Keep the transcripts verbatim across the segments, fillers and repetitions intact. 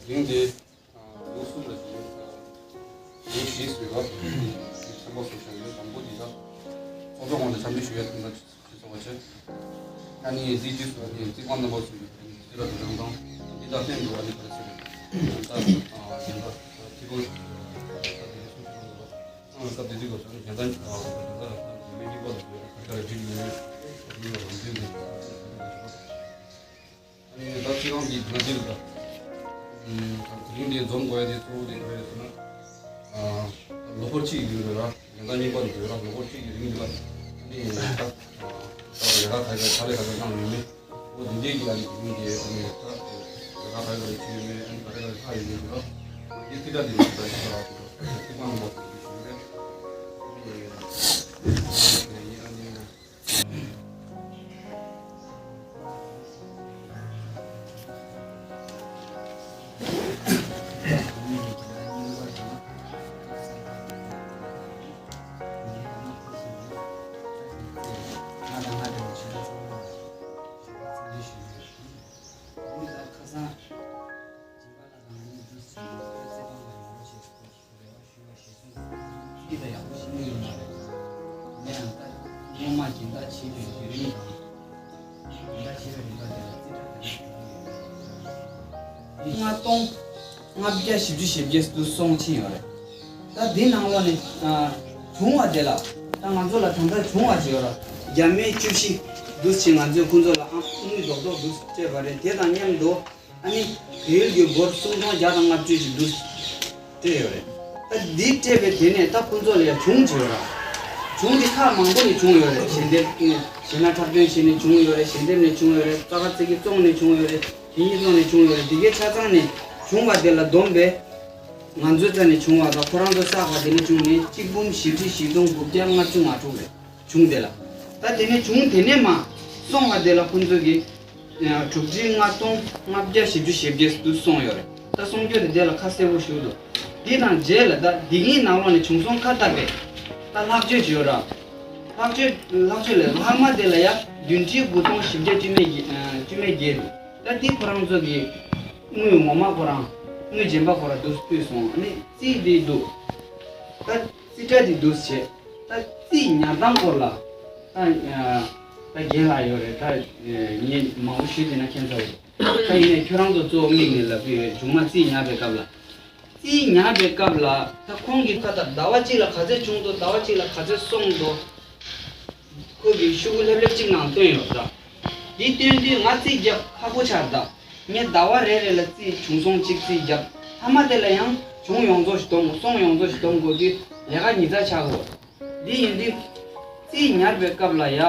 དེ་རིང་འདི་ལོ་གསུམ་ལ་ཞུ་ཡོད། ལོ་བཞི་སུ་ཡོད། ཆེན་པོ་སུ་ཞུ་ཡོད། དང་པོ་འདི་ད་ཚོགས་གཙོ་ཁོང་ལ་འཚམས་འདྲི་ཞུ་ཡ་དང་ད་ཞུ་ཚོགས་པ་བྱས། ཨ་ནི་འདི་རྗེས་སུ་ཨ་ནི་རྩིས་ཁང་རྣམ་པ་སུ་ཡོད། འདི་ལ་དུ་རང་དང་འདི་ད་སེམས་འདུག་ཨ་ནི་ག་རེ་ཟེར་ད་རྒན་ད་ཐི་གོ་ད་དེ་སུ་ཞུ་རང་དུ་ལ། སྐབས་དེ་དུས་སྐབས་སུ་ནི་རྒྱལ་དར་རྒྱལ་དར་ལ་ཁ་ནས་མི་གཉིས་པ་ལ་བརྗོད་ཁ་ཁ་ལ་བྲིས་ཡོད་མེད་ཨ་ནི་ལམ་འཛིན་དུ་ཨ་ནི་ད་ཚིག་རྐང་འདི་ང་འདི་ལ་ད་དེ་རིང་འདི་འཛོམས་དགོས་ཡ་དེ་གཙོ་བོ་དེ་ག་རེ་ཟེར་ན། ལོ་འཁོར་གཅིག་ཡོད་རེད་ལ་རྒྱལ་དར་གཉིས་པ་ལ་བརྗོད་ལ་ལོ་འཁོར་གཅིག་གི་རིང་འདི་ལ་ཨ་ནི་ད་ད་ལས་ཀ་ག་རེ་ག་རེ་ག་རེ་གནང་ཡོད་མེད། འོ་དེ་འདྲའི་གི་ཨ་ནི་དེ་རིང་གི་ཨ་ནི་ད་ལས་ཀ་ག་རེ་ག་རེ་བྱས་ཡོད་མེད་ཨ་ནི་ག་རེ་ག་རེ་ལྷག་ཡོད་མེད་འདི་ལ་འདི་ཚིག་ཁ་འདི་ལ་ད་ཡོད་ལ་ཚིག་རྐང་མང་པོ་ཞིག་ཞུ་གི་རེད། ཨ་ནི། ལྔ་སྟོང་ལྔ་བརྒྱ་བཞི་བཅུ་ཞེ་བརྒྱད་དུ་སོང་ཕྱིན་ཡོད་རེད། ད་འདི་ནང་ལོགས་ནས་བྱུང་བ་དེ་ལ་ད་ང་ཚོ་ལ་ད་ལྟ་བྱུང་བ་ཅིག་ཡོད་ར། རྒྱ་མིའི་བཅུ་བཞི་འདུག་ཕྱིན་ང་ཚོས་ཁོང་ཚོ་ལ་ཨང་དངུལ་རྡོག་རྡོག་འདུག་སྤྲད་པ་རེད། དེ་དང་མཉམ་དུ། ཨ་ནི་བལ་ཡུལ་གྱི་སྒོར་སུམ་སྟོང་བརྒྱ་དང་ལྔ་བཅུ་ཞིག་འདུག་སྤྲད་ཡོད་རེད། ད་འདི་སྤྲད་པའི་དེ་ནས་ད་ཁོ་ཚོ་ལ་ཡང་བྱུང་བྱས་ཡོད་ར། བྱུང་འདི་ཁག་མང་པོ་ནས་བྱུང་ཡོད་རེད། ཞལ་འདེབས་ནས་གཞས་སྣ་འཁྲབ་སྟོན་བྱས་ནས་བྱུང་ཡོད་རེད། ཞལ་འདེབས་ནས་བྱུང་ཡོད་རེད། ཙ་ག་ཙི་གི་བཙོང་ནས་བྱུང་ཡོད་རེད། དེ་གཉིས་བཙོང་ནས་བྱུང་ཡོད་རེད། འདི་གའི་ཆ་ཚང་ནས་བྱུང་བ་དེ་ལ་བསྡོམས་པས་ང་ཚོའི་རྩ་ནས་བྱུང་བ་དང་ཁོ་རང་ཚོ་བསགས་པ་དེ་ནས་བྱུང་ནས་གཅིག་འབུམ་བཞི་བཅུ་བཞི་སྟོང་དགུ་བརྒྱ་ལྔ་བཅུ་ང་དྲུག་རེད། བྱུང་དེ་ལ། ད་དེ་ནས་བྱུང་དེ་ནས་མ་སོང་བ་དེ་ལ་ཁོང་ཚོ་གིས་དྲུག་ཁྲི་ལྔ་སྟོང་ལྔ་བརྒྱ་བཞི་བཅུ་ཞེ་བརྒྱད་དུ་སོང་ཡོད་རེད། ད་སོང་རྒྱུ་དེ་དེ་ལ་ཁ་གསལ་པོ་ཞུ་འདུག་འདི་དང་རྗེས་ལ་ད་འདི་གཉིས་ནང་ལོགས་ནས་བྱུང་སོང་ཁ་བཏགས་པས་ད་ལྷག་བཅོས་བྱས་ཡོད་ར། ལྷག་བཅོས་ལྷག་བཅོས་ལས་ལྷག་མ་དེ་ལ་ཡ་བདུན་ཁྲི་དགུ་སྟོང་བཞི་བརྒྱ་བཅུ་མེད་བརྒྱད་བཅུ་མེད་བརྒྱད་རེད། ད་འདི་ཁོ་རང་ཚོ་གིས་དངུལ་ངོ་མ་ཁོ་རང་དངུལ་རྗེན་པ་ཁོ་རང་འདུག་ཕུལ་སོང་། ཨ་ནི་རྩིས་འདི་འདུག་ད་རྩིས་ཁྲ་འདི་འདུག་བྱས། ད་རྩིས་ཉར་སྟངས་སྐོར་ལ་ད་ད་རྒན་ལགས་ཡོད་རེད། ད་ངས་མང་པོ་ཞུས་བསྡད་ན་ཁྱད་མཚར་བོ། ད་ཡིན་ནའི་ཁྱོད་རང་ཚོ་གཙོ་བོ་དམིགས་ནས་ལབ་ཀྱི་ཡོད། མཇུག་མ་རྩིས་ཉར་བའི་སྐབས་ལ། རྩིས་ཉར་བའི་སྐབས་ལ་ད་ཁོང་གིས་ཁ་ད་ཟླ་བ་གཅིག་ལ་ག་ཚོད་བྱུང་འདུག་ཟླ་བ་གཅིག་ལ་ག་ཚོད་སོང་འདུག་ཁོ་གིས་ཤོག་གུ་ལྷེབ་ལྷེབ་གཅིག་ནང་བཏོན་ཡོད་ད། འདི་བཏོན་དུས་ང་རྩིས་རྒྱག་ཁག་པོ་ཆགས་ད། ངས་ཟླ་བ་རེ་རེ་ལ་རྩིས་བྱུང་སོང་གཅིག་རྩིས་རྒྱབ། མཐའ་མ་དེ་ལ་ཡང་བྱུང་ཡོངས་རྫོགས་ཤིག་སྡོམ་དགོས། སོང་ཡོངས་རྫོགས་ཤིག་སྡོམ་དགོས་དུས་ལས་ཀ་ཉིན་ཚར་ཆགས་དགོས། འདི་ཡིན་དུས་རྩིས་ཉར་བའི་སྐབས་ལ་ཡ།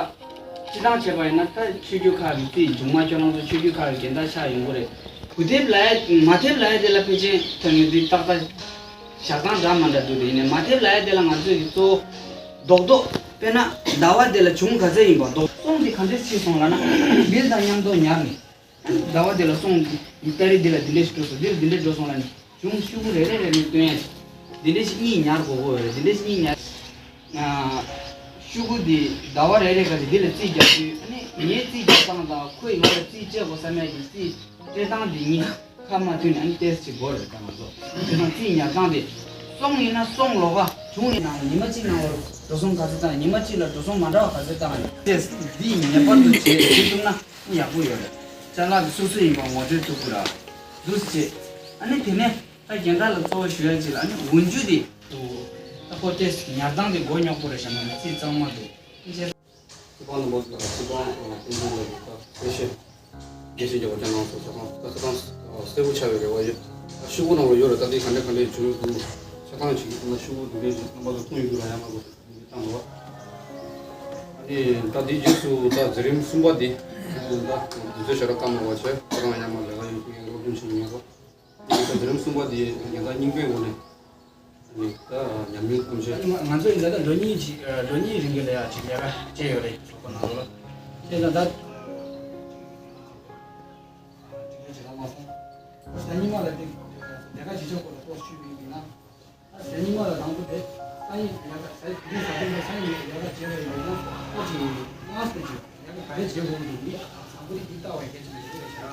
སྤྱི་བཏང་བྱས་པ་ཡིན་ན་ད་ཆོས་བརྒྱུད་ཁག་གི་རྩིས་མཇུག་མ་ཁྱོད་རང་ཚོ་ཆོས་བརྒྱུད་ཁག་གི་རྒན་བདག་ཆགས་ཡོང་གི་རེད། གུ་ཐེབས་ལབ་ཡ་མ་ཐེབས་ལབ་ཡ་དེ་ལ་ཕལ་ཆེར་ད་ངས་འདི་ཏག་ཏག་བཞག་སྟངས་འདྲ་མ་འདྲ་འདུག་དེ་ཡིན་ནའི་མ་ཐེབས་ལབ་ཡ་དེ་ལ་ང་ཚོས་ཀྱི་གཙོ་བོ་རྡོག་རྡོག་དཔེར་ན་ཟླ་བ་དེ་ལ་བྱུང་ག་ཚོད་ཡིན་པ་རྡོག་སོང་དེ་ག་འདྲས་ཕྱིན་སོང་ལབ་ན་བིལ་དང་མཉམ་དུ་ཉར་ནས། ཟླ་བ་འདི་ལ་སོང་། ཏ་རིག་འདི་ལ་འདི་འདྲས་ཤིག་འགྲོ་སོང་། འདི་ལ་འདི་འདྲས་འགྲོ་སོང་ལབ་ནས་གཞུང་ཤོག་གུ་རེ་རེ་རེ་ནས་སྟོན་ཡ། འདི་འདྲས་ཤིག་གཉིས་ཉར་དགོས་དགོས་རེད། འདི་འདྲས་ཤིག་གཉིས་ཉར། ཨ། ཤོག་གུ་འདི་ཟླ་བ་རེ་རེ་ག་ཚོད་འདི་ལ་རྩིས་རྒྱག་དུས་ཨ་ནི་ངའི་རྩིས་རྒྱག་སྟངས་དང་ཁོས་ང་ལ་རྩིས་སྤྲད་དགོས་བསམ་ཡ་གི་རྩིས་སྤྲད་སྟངས་འདི་གཉིས་ཁ་མ་མཐུན་ནས་ཨ་ནི་ཏོག་ཙམ་ཅིག་འགོར་རེད་ད་ང་ཚོ། དེ་དང་རྩིས་ཉར་སྟངས་དེ་སོང་ཡིན་ན་སོང་ལོག་ག་བྱུང་ཡིན་ན་ཉི་མ་གཅིག་ནང་ལ་འགྲོ་སོང་ག་ཚོད་བཏང་ཡིན། ཉི་མ་གཅིག་ལ་འགྲོ་སོང་མ་འདྲ་བ་ག་ཚོད་བཏང་ཡིན། ཏོག་ཙམ་འདི་ངེས་པར་དུ་བྱེད་ཐུབ་ན། ཡག་པོ་ཡོད་རེད། ཅ་ལག་གི་སོ་སོ་ཡིན་པ་ངོ་སྤྲོད་ཐུབ་ཀྱི་ར། འདུག་སེ་བྱེད། ཨ་ནི་དེ་ནས་ད་རྒན་བདག་ལ་གཙོ་བོ་ཞུ་ཡ་ཅིག་ལ་ཨ་ནི་འོན་རྒྱུ་དེ། ད་ཁོ་ཏོག་ཙམ་ཉར་སྟངས་དེ་མགོ་རྙོག་པོ་རེད་བྱས་ན་ནི་རྩིས་གཙང་མ་འདུག་ཅེས། སྲིད་དབང་རྣམ་པ་ཚོ་དང་སྲིད་དབང་དེ་འདྲ་ལ་ད་དེ་བཤད། དགེ་བཤེས་རྒྱལ་བ་ཅན་ལགས་སོགས་ཆ་ཚང་ད་ཆ་ཚང་གསལ་པོ་ཆགས་ཡོད་རེད་བ་ཡོད། ད་ཤོག་གུ་ནང་ལ་ཡོད་རེད། ད་དེ་ག་འདྲ་ག་འདྲ་བྱུང་འདུག་ཆ་ཚང་ཅིག་ཡིན་ན་ཤོག་གུ་འདི་འདྲའི་རྣམ་པ་ཚོ་མཐོང་ཡོད་འདུག་ལ་ཡང་མ་གཏོགས་འདི་བཏང་འདུག་ཨ་ནི་ད་དེའི་རྗེས་སུ་ད་མཛད་རིམ་གསུམ་པ་འདི་ད་དུས་ཚོད་ཞེ་དྲག་སྐར་མ་བ་བྱས་ཁོ་རང་ཡང་མ་ལས་ཀ་ཡོད་ཁུལ་ཡང་སློབ་སྦྱོང་བྱེད་མཁན་ཚོ་ད་མཛད་རིམ་གསུམ་པ་འདི་ཡང་ད་རྙིང་པའི་ངོས་ནས་ཨ་ནི་ད་ཉམས་མྱོང་ཐམས་ཅད། ང་ང་ཚོ་ཡིན་ད་ལོ་གཉིས་ཅིག་ལོ་གཉིས་རིང་གི་ལས་ཀ་ཅིག་ལས་ཀ་བྱས་ཡོད་རེད་ཚོགས་པ་ནང་ལོགས་ལ། བྱས་ཙང་ད་ཅིག་ལས་བྱེད་ལ་མ་སོང་། ད་ཉི་མ་ལ་དེ་ལས་ཀ་བྱེད་ཕྱོགས་སྐོར་ལ་ཏོག་ཞུས་པ་ཡིན་ན། ད་ཟེར་ཉི་མ་ལ་དང་པོ་དེ་ས་ཡི་ལས་ཀ་ཟ་ཡི་དེ་ས་དེ་ལ་ས་ཡི་ལས་ཀ་བྱེད་པ་ཡིན་ན་ཨོ་ཅི་ང་སུ་ཅི་ལས་ཀ་ག་རེ་བྱེད་དགོས་འདུག་མི་ཨ་ཁ་སང་པོ་དེ་འདི་ལྟ་བ་གལ་ཆེན་པོ་ཞིག་རེད་ཤག་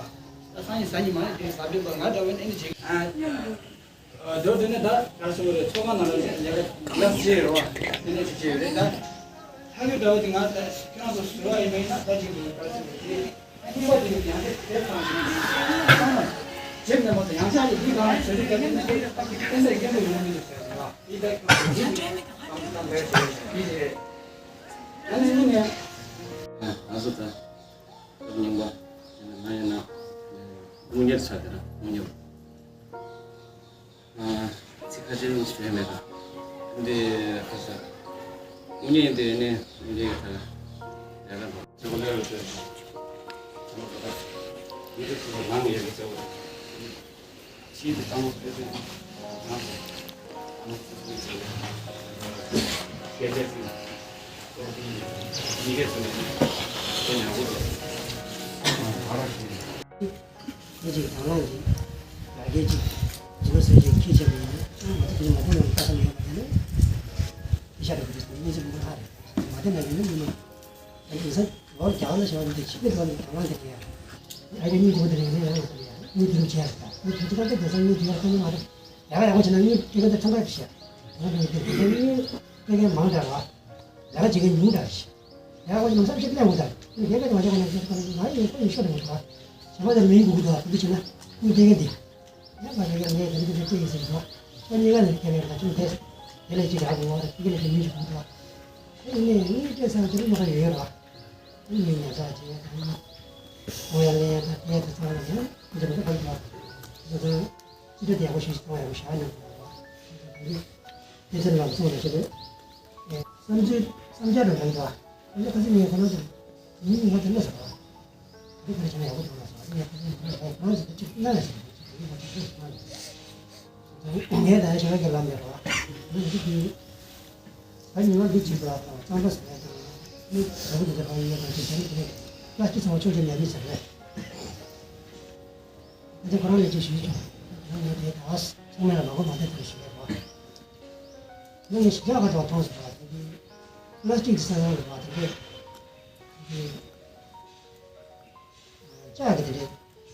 ད་ས་ཡི་ཟ་ཉི་མ་ནི་དེ་ཟ་འདོད་པ་ང་འདྲ་བས་ཨེ་ནི་བྱེད། ཨ། འདོད་དེ་ནས་ད་ག་རེ་ཟེར་དགོས་རེད། ཚོགས་ཁང་ནང་ལ་ཡག་ཡག་བྱས་རེད་བ། དེ་ནས་ཅིག་བྱས་ཡོད་རེད་ད། ལྷ་ལུས་འདྲ་བོ་དེ་ང་ད་ཁྱེད་རང་ཚོ་ཟུར་བ་ཡིན་པ་ཡིན་ན་ད་ཅིག་འདུག་ག་རེ་ཟེར་དགོས་རེད། ཁྱིམ་པ་དེ་ཡང་དེ་དེ་གང་ཞིག་ཡིན་ན་ཚང་མ་ཇེབ་ནས་མ་ཐོན། ཡང་ཆ་ཡི་འདི་གང་ཟེར་དུས་ཀྱང་དེ་ནས་དེ་ཏན་ཏན་སྐྱོན་པོ་ཡོང་མི་འདུག་ཟེར་བ། འདི་ད་ཁྱོད་ཀྱི་འདི་གང་གང་ག་ཟེར་འདི་རེད། ད་ནི་ནི་ནས། ཨ་སོ་ད། སྐབས་རྙིང་པ། ང་ཡིན་ན། དངུལ་གཉེར་ཚར་དེ་ར་དངུལ་གཉེར། ཚིག་ཁ་ཤས་ཞིག་བྱས་མེད་དང་། འདི་ཁ་ཤས། དངུལ་གཉེར་འདི་ནི་འདི་ག་ལ་ཡག་ག་འགྲོ། ཚེ་གོ་ལེ་རུ་ཚེ། ཚེ་མ་ག་ད། ཡི་གེ་ཚེ་བ་ནང་ཡི་གེ་ཚེ་བ། ཕྱིའི་དེ་གཙང་མ་ཕལ་ཆེར་ནང་དུ་ཨ་ནི་ཚོ་ཚོའི་ཚེ་སྐད་ཆ་ཚིག་ཡི་གེ་ཚེ་ནས་དེ་ཉག་པོ་རེད། ཨ་ཨ་ར་ཞིག་ཁྱེད་ཀྱིས་དང་བླངས་ཀྱིས་ཡར་རྒྱས་ཀྱིས་འཛིན་པ་ཟེར་གྱི་ཁྱེད་བྱས་པ་ཡིན་ན། ཨ་མ་ཐུབ་ཀྱི་མ་ཐུབ་ལ་ལྟ་ས་མེད་པ་ཡིན་ན། ཨི་ཤ་རེད་པ་དེ་སྙིང་རྗེ་མོ་ཧ་རེད། མ་བདེ་ན་ཡིན་ན་ཡིན་ནོ། ཨ་ནི་ཡིན་ས་ལོར་རྒྱག་ན་ཞེས་པ་འདི་ཕྱི་པའི་ཐོག་ནས་དང་བླངས་ཀྱིས་ཡ། ཨ་ཡ་གཉིས་འགྲོ་དེ་རེད་ནས་ཡང་ལ་ཡ་གཉིས་དེ་རུ་བྱས་ཡ་ད་ངས་དུས་ཚོད་ཁ་ཤས་དེ་ས་གཉིས་དེ་ཡར་ཁ་ཉིན་མ་རེད། ཡག་ཡག་པོ་བྱས་ན་གཉིས་དེ་ག་དེ་ཚང་ཁ་ཤས་ཡ། ང་དང་དེ་དེ་གཉིས་དེ་ག་མང་དྲགས་ར། ལས་ཀ་བྱེད་མཁན་ཉུང་དྲགས་ཤག་ཡང་ཁོ་ཚོ་ལམ་སང་ཅིག་གླེང་དགོས་དང་། ངས་སྐད་ཆ་མ་བྱས་གོང་ནས་ཁྱེད་ཚོ་ང་ཡིན་ཁོ་ཡིན་ཤོད་དང་ཤོད་པ། བྱས་པ་དེར་མི་ཡིན་དགོས་ཀྱི་འདུག་ཨ། དེ་འདྲ་བྱས་ན་དངུལ་སྟེར་མཁན་དེ། ཡང་ང་ལས་ཀ་ངས་དེ་འདྲ་དེ་འདྲ་སྤྲད་ཡིན་ཟེར་གྱི་འདུག་ཁོ་གཉིས་ཀ་ནས་ཁྱད་པར་ད་ཅུང་དེ། དེ་ལས་ཅིག་རག་དགོས་པ་རེད། དེ་ག་ལས་དེ་མི་ཞིག་དགོས་འདུག་ཨ། དེ་ནས་དངུལ་སྤྲད་ཚར་དེ་རུ་མ་ཁ་ཡོད་རེད་བ། དངུལ་ཉར་ཚགས་བྱེད་ཡ་དང་། ཁོང་ཡར་ལེན་ཡ་དང་སྤྲད་ཡ་དེ་ཚང་མ་ལ་ཡང་འདི་འདྲ་མི་འདྲ་ག་ལ་འདུག་ཨ། དེ་ཚོ་ཚང་མ་ཅི་འདྲ་དེ་ཡག་པོ་ཞིག་གཏོང་ཡག་པོ་བཞག་ནས་འདུག་ཨ། དེ་ཚོ་ལམ་སང་ལ་ཞིག་རེད། བསམ་ཚུལ་བསམ་འཆར་རེ་ལངས་པ། ཨ་ནི་ཁ་སང་ངས་ཁོ་རང་ཚོ་མི་ངོ་དེ་ལ་ཟེར་བ། འདི་ག་རེ་བྱས་ན་ཡག་པོ་འདུག་ལ་ཟེར་བ། ཨ་ནི་ཁ་སང་ངས་ཁོ་རང་ཚོ་གཅིག་གནང་ལ་ཟེར་བ། ངས་ཁོ་ཚོ་གཅིག་གནང་ལ་ཟེར་བ། ངས་ད་ཡང་ཞེ་དྲག་གི་ལམ་མེད་རོགས། ཨ་ནི་འདི་གི་ད་ཉི་མ་འདི་གཅིག་ལ་གཙང་པ་ཟེར་ཡ་དང་། ཨ་ནི་ཟ་བོ་འདི་ཚོ་ཧ་ཡོད་དང་དེ་བྱས་ནས་དེ་ནས་པ་ལ་སི་ཊིག་ཚང་མ་ཕྱོགས་བཞིར་ཉར་གི་ཟེར་བས། ཨ་ནི་ཁོ་རང་ལས་ཀྱི་ཞུས་ཆོག་ང་ངས་དེ་ད་ཚང་མས་ལ་མ་གོ་མ་བདེ་ཐུབ་ཞུས་པས་རོགས། ང་ངས་ཞི་རྒྱག་ག་འགྲོ་མཐོང་སོང་བ། དེ་གི་པ་ལ་སི་ཊིག་གི་ས་ཡོམ་རེད་བ། དེ་འདྲས་དེ་ལྕགས་ཀྱི་དེ་འདྲས་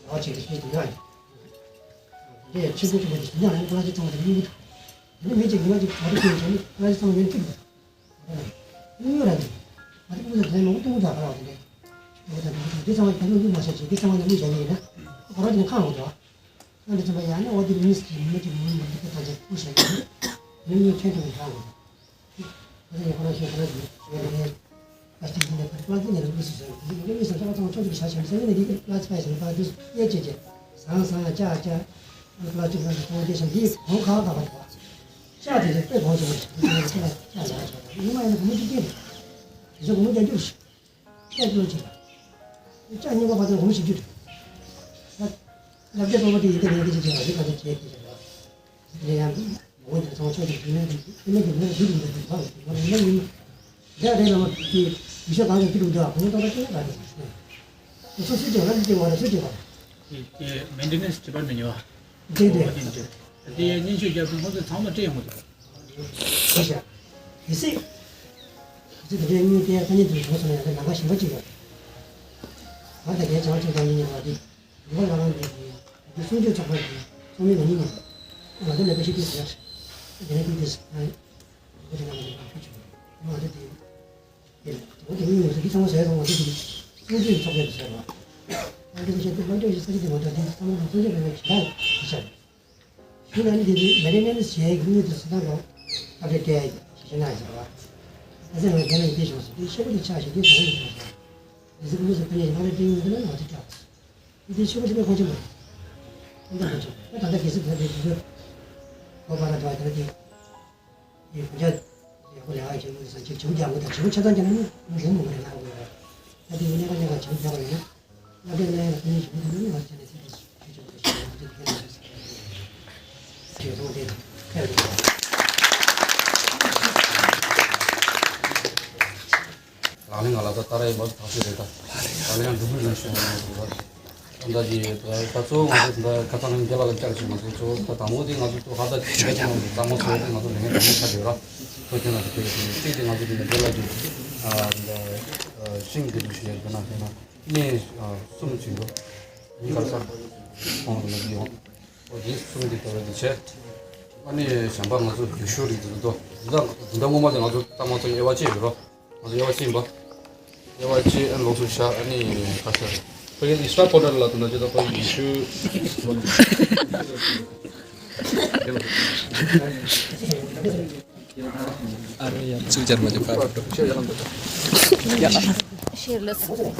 རོགས་བྱེད་ཀྱི་ཤེས་ཀྱི་ཡོད་ཨ། དེ་འདྲས་ཆེན་པོ་ཆེན་པོ་དེ་ཞི་རྒྱག་ལ་པ་ལ་སི་ཊིག་ཚང་མ་དེ་གཡུག་གི་འདུག་དེ་ནས་མི་གཅིག་ཉི་མ་གཅིག་ག་རེ་བྱས་བྱས་ནས་པ་ལ་སི་ཊིག་ཚང་མ་ཡོན་ཐིག་འདུག་དངུལ་ར་འདི། ང་ཚོ་དངུལ་ཟ་དེ་མང་པོ་གཏོང་དགོས་ད་ག་ར་བ་དེ་འདྲས། འདི་ཚང་མ་གྱོང་གུན་མ་བྱ་ཞིག་འདི་ཚང་མ་ནས་དངུལ་བཞག་གི་ཡིན་ན། ག་ར་དེ་ནས་ཁག་འོང་དོ། ང་འདི་ཚང་མ་ཡང་ན་འོ་དེ་མི་སི་མི་གཅིག་མི་མི་འདི་ག་ཐང་ཆད་དངུལ་བཞག་གི་ཡིན་ན། མི་གཉིས་ཁྱོད་ཚོ་གི་ཁག་འོང་དོ། ང་ཚོ་ཡང་ཁོ་རང་ཤོད་ཁོ་རང་གི་ཡོད་རེད། པ་སི་ཊིག་འདི་ནས་པ་ལ་སི་ཊིག་ནས་དངུལ་སུ་བཟོས་འདི་གི་དངུལ་སུ་ཁྱོད་ཚང་མ་ཕྱོགས་གཅིག་བཞག་བྱས་ཟེར་ནས་འདི་གི་པ་ལ་སི་ཊིག་པ་སི་ཊིག་པ་འདི་སུ་གཡས་བྱས་བྱས་ཟང་ཟང་ཅག་ཅག་པ་ལ་སི་ཊིག་པ་སི་ཊིག་གཏོང་དེ་བཞིན་འདི་གོང་ཁག་ཁག་པ་རེད་བ། ལྕགས་དེ་ཚོ་དཔེ་གོང་ཆེན་པོ་རེད། དེ་ཚོ་ལ་ལྕགས་ལ་ཆགས་པ་ཡིན་མ་ཡིན་ན་སྒོར་མོ་གཅིག་སྟེར་རེད། དེ་ཚོ་སྒོར་མོ་བརྒྱད་ཅུ་རེད། ལྕགས་ཀྱི་ལོ་གཅིག་ལ། ལྕགས་རྙིང་པ་བར་དུ་སྒོར་མོ་བཞི་བཅུ་རེད། ད་ལབ་རྒྱ་སྟོང་པ་དེ་ཡིན་ད་ངས་འདི་ཅིག་བྱས་པ་རེད། ད་དེ་བྱས་དེ་བྱས་པ་དེ་ཡང་མ་འོངས་དེ་ཚོང་ཆོག་ཅིག་དེ་ནས་དེ་ནས་དེ་ནས་སྒྲུབ་འདུག་དེ་བ་དེ་བ་ཡིན་ན་ཡིན། རྒྱ་རེད་ལ་མ་དེ་ཡུལ་ཤོག་གང་དུ་ཀི་འདུག་ཨ། གོང་ཏོག་ཏོག་ཅིག་ལ་རེད། སོ་སོ་ཅིག་ལ་ཅིག་བ་ར་སུ་ཅིག་བ། དེ་མེན་ཊེ་ནེན་སི་ཌི་པཱར་མེན་ཊི་ཡོད་ཨ། འགྲིག་འགྲིག་འོ་དེ་འདྲ། དེ་སྙན་ཞུ་རྒྱབ་དུས་ཁོང་ཚོས་ཚང་མ་སྤྲད་ཡོང་གི་འདུག་དེ་བཞག་དེ་སྲིད། དེ་ཚོ་དེ་འདྲའི་དངུལ་སྟེར་ཐ་སྙད་དེ་བྱུང་སོང་ན་ཡང་ན་ནམ་མཁའ་ཞེན་པ་གཅིག་ཡོད་རེད། ང་དང་ངའི་བྱང་ཆུབ་སངས་རྒྱས་གཉིས་པ་དེ། དུས་འཁོར་ལྷ་ཁང་གི་དེ་གསུང་ཆོས་ཚོགས་པ་གི་ཚོགས་མི་ལ་ཉིན་ནས་ང་ཚོ་ལས་ཀ་ཤེས་ཀྱི་ཟེར། དེ་ནས་ཀུན་ཏུ་ཟེར་ན་ཡང་ཁོ་དེ་ན་ང་ཚོ་ལ་ཕུལ་བྱུང་། ང་ཚོ་དེ་དེ་ལ་དེ་ནས་ཀུན་ཏུ་ཟེར་ན་ང་ཚོ་དེ་གསུང་ཆོས་ཚོགས་པ་གི་ཟེར་བ། ང་ཚོ་གི་ཆེད་དུ་སློབ་སྦྱོང་ཞིག་ས་ཆ་དེ་མ་གཏོགས་དེ་ཚང་མ་ལ་གསུང་ཆོས་རེ་རེ་ཞིག་ལ་ཡིན་ཟེར། གཞུག་ལ་ནི་དེ་དུས་མེ་རི་ནེ་ནི་ཞེས་དངུལ་དུ་སུ་དང་ལོ་ཨ་ཕྲེ་སྤྲད་ཞེས་ཞེ་ན་ཟེར་བ། ཨ་ཙི་ང་རྒན་ལ་ཡིན་དེ་བྱུང་སོང་། དེ་ཤོག་བུ་དེ་ཆགས་ཤིག་དེ་བཟང་ཡིན་བྱུང་སོང་། དེ་ཚོ་ཀུན་སློང་ཟེར་དེ་ནས་ང་ལ་སྤྲད་ཡོང་དུས་ན་ང་ཚོ་སྐྱག་སོང་། དེ་ཤོག་བུ་ཞིག་ལས་ཁོང་ཆེན་པོ་རེད། ཁོང་ད་ཁོང་ཆེན་པོ་ད་ད་ལྟ་གལ་སྲིད་དེ་འདྲ་དེ་དུས་ཁོ་པ་ལ་འགྲོ་བ་དེ་ལ་དེ། དེ་གུ་ཇ་ཡག་པོ་ལས་ཀ་བྱེད་དགོས་ས་ཅིག་བྱེད་དགོས་ཀྱང་དགོས་ད་བྱེད་དགོས་ཆ་ཚང་ཀྱང་ནི་མི་ཡོང་མི་རེད་ལ་དགོས་རེད། ད་དེ་གནས་ཀ་གནས་ཀ་བྱེད་དགོས་ཀྱང་ཡོད་ན། ང་དེ་ལས་ལ་ཁོ་ནི་ཞུ་གི་འདུག་ང་ཚོ་ཆ་ནས་ཚེ་འདི་ཞུ་ཆོག་གི་ཞུ་ང་ཚོ་དེ་ལས་ཞེས་གསུངས་ཏེ་ཕེབས་འདུག་ལག་ལེན་ང་ལ་ད་ལྟ་ར་ཡིན་པ་ཐག་ཆོད་རེད་ད། ལག་ལེན་འགྲུབ་མིན་ལ་ཞུ་ང་ཚོ་ད་ད་ཅི་ད་ག་ཚོད་ང་ཚོ་ད་ཁ་ཚང་རྒྱ་ལ་ལ་བཅར་ཞིག་ང་ཚོ་ཚོ་ད་དང་པོ་དེ་ང་ཚོ་ཚོ་ཧ་ད་ཆེ་ཆེ་ང་ཚོ་གཙང་མ་བཟོས་ཏེ་ང་ཚོ་ལས་ངན་གྲོང་ཁྱེར་ཡོད་ར། ཐོ་ཁྱོད་ན་དེ་དེ་དེ་ང་ཚོ་དེ་ནས་རྒྱ་ལ་ཅིག་ཨ་ད་ཤིང་གི་རིགས་ཤིག་ཡོད་ན་ཧེ་ན། ནས་གསུམ་ཕྱིན་འགྲོ། ཡིན་གར་ས། ཁོང་ལ་ཡོང་། འོ་དེ་གསུམ་འདི་ལྟ་བུ་འདི་བྱས། ཨ་ནི་གཞན་པ་ང་ཚོ་རྒྱུག་ཤུགས་རིགས་འདི་ཚོ་འདི་འདྲ་འདི་འདྲ་སྔོན་མ་དེ་ང་ཚོ་ལྟ་མ་ཐུབ། དབྱེ་བ་ཕྱེ་ཡོད་རོ། ང་ཚོ་དབྱེ་བ་ཕྱེ་ཡིན་པ། དབྱེ་བ་ཕྱེ། ཨ་ནི་ལོགས་སུ་བཞག་ཨ་ནི་ཁ་ཤས་རེད། ཁོ་གི་ཨིས་ཊར་ཀོ་ཊར་ལ་དུ་ན་ཅི་ད་ཁོ་གི་ཤུ། ཚིག་ཅར་མ་ཅི་ཕར། ཤེར་ལ་སོང་།